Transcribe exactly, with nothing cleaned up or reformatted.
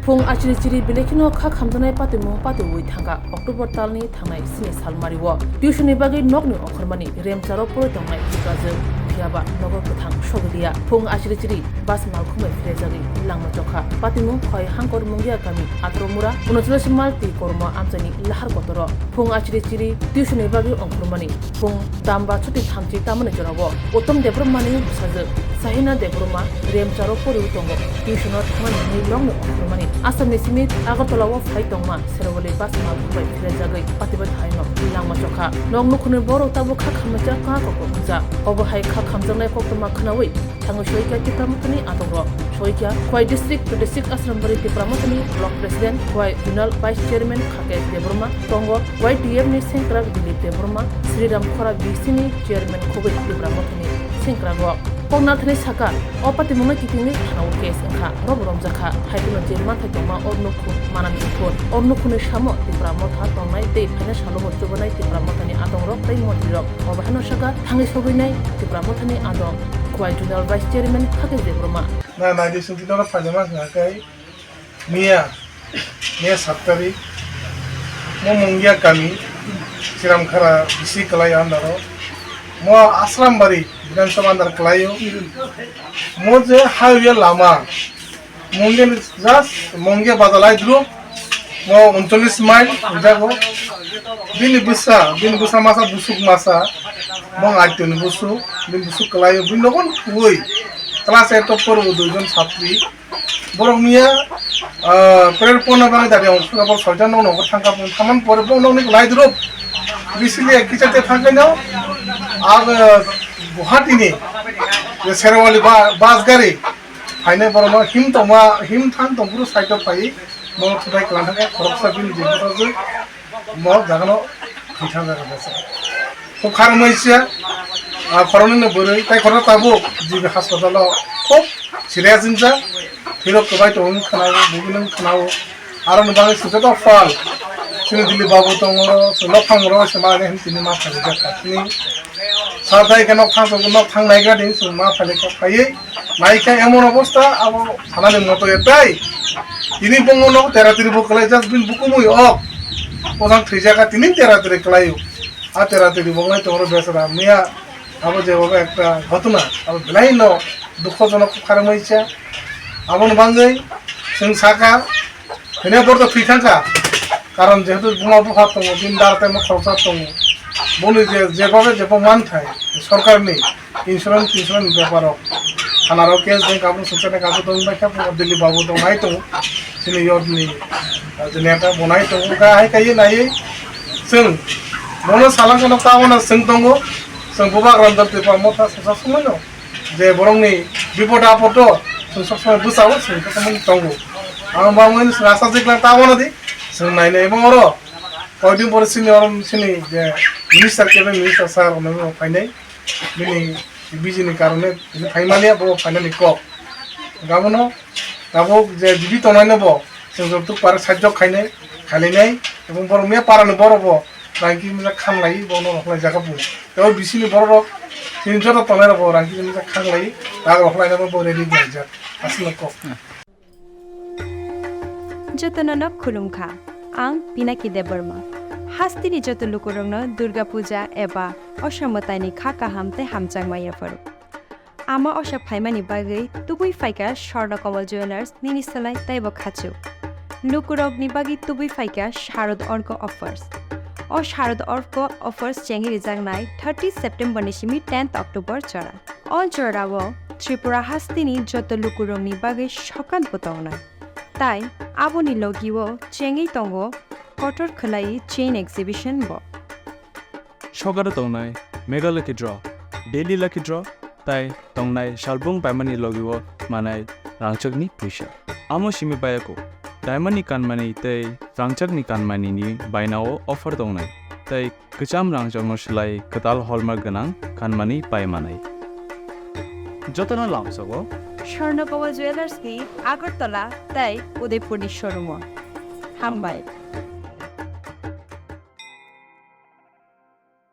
Phung achiri chiri belai kheno kha khamjaknai patimung patiwi thangkha October talni thangnai sini salmario. Tuition ni bagwi nokni ongkhormani remcharo porwi tongnai bwkajwk phiyaba nogo kwthang sogwi liya. Phung achiri chiri bus malkhung bai phirajagwi langma chokha. Patimung Khwai Hangkor Mungia kami atro mura unochollis mal twi kormo amchaini lahar kotoro. Phung achiri chiri tuition ni bagwi ongkhormani phung damba chuti thamchi tamani jorao Uttom Debbarmani bwsajwk Sahina Debbarma remcharo poriwi tongo. Tuition-o thangna nini nokni ongkhormani Assamni simi Agartala-o phai tongma Serwali bus malkhung bai phirajagwi patiba thaino langma chokha. Nok nukhungni borok tabuk kha khamjakma kok wngjak. Obo hai kha khamjaknai koktwma khwnawi thangwi soikha Tipra Mothani adongrok. Soikha Khwai District twenty-six Asrambari Tipra Mothani Block President, Khwai Zonal Vice Chairman Khake Debbarma, tongo Y T F ni sengkrak Dilip Debbarma, Sriram Khora B C ni Chairman khogwi Tipra Mothani sengkrago. Koknathani saka, o patimungno kitingwi thanao case wngkha, robo romjakha, hai phano je manthai tongma o nukhung manani phun. O nukhungni samo Tipra Motha tongnai tei phaina salobo chubanai Tipra Mothani adongrok tei montrirok. Obo haino saka thangwi sogwinai Tipra Mothani adong, Khwai Zonal Vice Chairman Khake Debbarma. Na, na, di sungki doro phaima wngkha khe miya, miya sat tarik, mo Mungia kami, Chiramkhara bisi kwlai under o, mo Asrambari Bidhan Sabha under kwlaio, mo je highway lama, Mungia ni just Mungia bazar lai dulu, mo uncholish mile jago, bini bwsa, bini bwsa masa busuk masa, mo aitoni busuk, bini busuk kwlaio, bini nogon kuwi, class eight o poro duijon satri, Borok miya, ah, prayer ponna bagwi dari ang sura bol soitan nok nokor thangka bung thaman pore bung nokni lai drop. Bisili ek kichar te thangkai no. Ag, ah, Guwahati ni, je Serwali ba-, bus gari. Haine borok no him tongma, him thang tong phuru side o phai. Borok thudai klan thangka khoroksa bini je bwsajwk. Bo jagano thwithang jaga bese. Khub kharmai sia, ah, khoroknwi no bwrwi, tai khoroksa tabuk G B hospital o khub serious wngjak, thwirok kwbai tongwi khwnao, bubui nw khwnao. Aroni bagwi sujata pal, chini Dilip babu tongo, chwng nokhang rok se mane hin tini ma phaijak kha. Tini sar dai khe nokthang, nokthang naigra din chwng ma phaijak kha phaiwi. Naikha emon obosta abo sanani moto etai. Tini bongo no tera tiri bo kwlai jak bin bukumui ok. Ojang thwijaka tini tera tiri kwlaio. A tera tiri bo ngai tongro besara miya abo je obo ekta ghotona abo belai no dukhojonok kharmai cha. Aboni bangwi chwng saka Hine borok thwi thangkha. Karon jehetu buma bupha tongo, bini dara tei khoroksa tongo. Boni je, jebabe jeba manthai, sorkarni insurance, insurance beparo. Thanaro case deng kabung suksa deng kabung dong bai khe, Dilip babu dong nai tongo. Chini yodni, ah, je neta bo nai tongo. Ka hai kai nai, chwng, bono salang kono tabana chwng tongo. Chwng bubagra dal twi pamo ta sasa sumai no. Je borokni bipod apodo chwng sob somoi bwsao chwng khe somoi tongo. Ang bangmani chwng asa jiklang ta mano di chwng nainai ebong oro koidin pore sini oro sini je minister kebe minister sir ono phainai bini bijini karone bini phaimani abo phainani kok. Gabono tabuk je jibi tongnai no bo chwng joto pare sajjok khainai khailainai ebong borok miya parani borok bo rangki misa khanglai bono rokhlai jaga bo. Tei o bisini borok rok chini joto tongnai rok bo rangki misa khanglai rak rokhlai nai bo ready khlaijak aswk kok. Jotono no khulumkha. Ang Pinaki Debbarma. Hasteni joto lukurokno Durga Puja eba Osha mwtaini kha kaham tei hamjakma yapharo. Ama Osha phaimani bagwi tubui phaikha Swarna Kamal Jewellers nini swlai teibo khachuk. Lukurokni bagwi tubui phaikha Sharad Orko Offers. O Sharad Orko Offers chengwi rijaknai thirty September ni simi tenth October jora. O jorao Tripura hasteni joto lukurokni bagwi sokan bo tongnai. Tai aboni logio chengwi tongo kotor khwlai chain exhibition bo. Sokaro tongnai Mega Lucky Draw, Daily Lucky Draw, tai tongnai salbung paimani logio manai rangchakni puisa. Amo simi bayako, diamond ni kanmani tei rangchakni kanmani ni bainao offer tongnai, tei kwcham rangchakno swlai kwtal hallmark gwnang kanmani pai manai. Jotono lamsogo Swarna Kamal Jewellers ni Agartala tei Udaipur ni showroom o. Hambai.